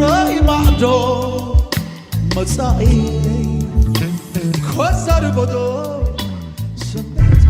ራእይ ማዕዶ መጻኢ ከዛርጎዶ ስምዒት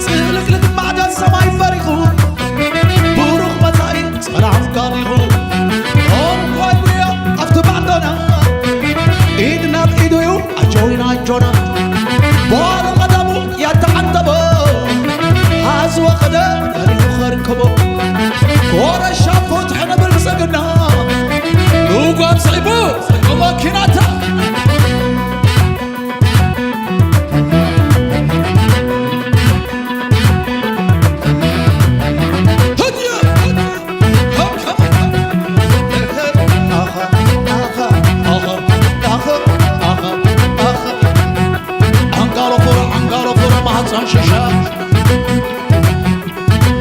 ጽልግልግ ማዕበል ሰማይ በሪኹ፣ ብሩኽ መጻኢ ሰላም ጋኒኹ። እንኳን ጉያ ኣብቲ ባዕዶና፣ ኢድ ናብ ኢዱ እዩ፣ ኣጆይና ኣጆና። ጓል ቀዳሙ ያተዓንተቦ፣ ሃዝወ ኸደ፣ በሪኹ ኸርከቦ። ጎረሻ ፍትሒ ንብልጽግና፣ ንጓም ስዒቡ፣ ንመኪናታ። ኣንጋሮ ፍረ፣ ኣንጋሮ ፍረ፣ ማህፀን ሽሻ።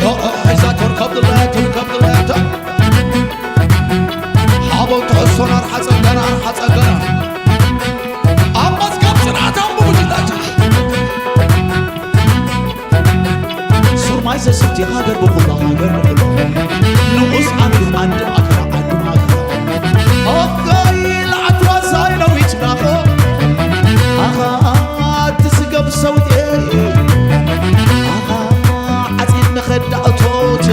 ኖ፣ ሒዛ ትርከብ ድላ፣ ትርከብ ድላ፣ ታ-፣ ሓበው ትሕሶን ኣርሓ ጸገና፣ ኣርሓ ጸገና። ኣብ መዝገብ ጽንዓቶም ብውድላታ። ሱርማይ ዘስቲ ሃገር ብኹላ ሃገር ብኹላ። ንዑስ ዓንዲ ዓንዲ ኣከራ ዓንዲ ማከራ። ኦጋይ ለዓት ዋሳይ ነዊት ናኾ። ኣኻ ትስገብ ሰውጤ። ኣኻ ዓጺድ ንኸዳእቶት።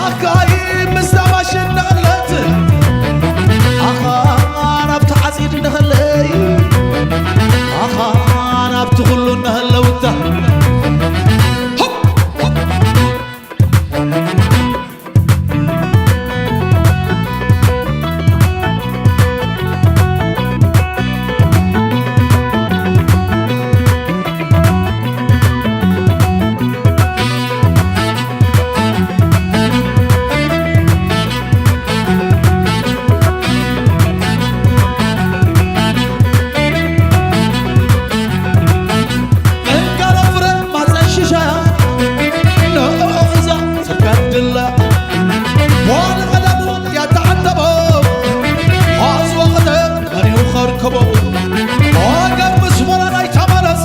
ኣኻይ ምስታ ማሽን ነቐለት። ኣኻ ናብቲ ዓጺድ ነኸለይ። ኣኻ ናብቲ ኩሉ ነህለውታ። እንጋሎ ፍረ ማፀን ሽሻ ንዕኡ ሒዛ ትከድላ። ጓል ቀደሙ ያተዓንተቦ፣ ሐዚ ወቐተ መሪው ኸርከቦ። ወገን ምስ ሞላ ናይ ተመለሰ፣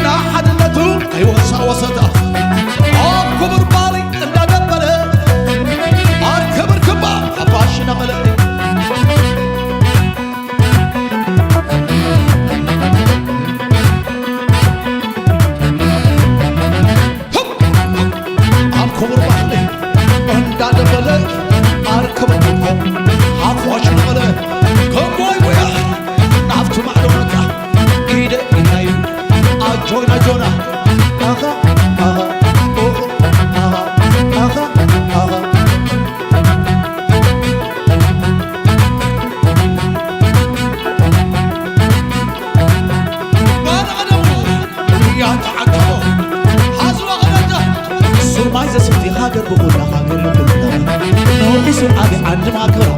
ንሓድነቱ ከይወሳወሰታ። ኣብ ክቡር ባሊ እንዳደበረ፣ ኣር ክብር ክባ ኣባሽ ነቐለ። ኣብ ክቡር ባህሊ እንዳደበለ ኣርከበ ሓፋሽ ነበለ። ከጎይ ጉያ ናብቲ ማዕዶ መጣ። ኢደ ኢናዩ ኣጆና ጆና። ኣኻ፣ ኣኻ፣ ኦሆ፣ ኣኻ፣ ኣኻ፣ ኣኻ። ባለ ቀደሙ ያተዓቀቦ ሓዝዋ ቀደዳ። ሱርማይ ዘስቲ ሃገር ብኹላ ሃገር ብኹላ። ንጉሱ ዓቢ ዓንዲ ማእከል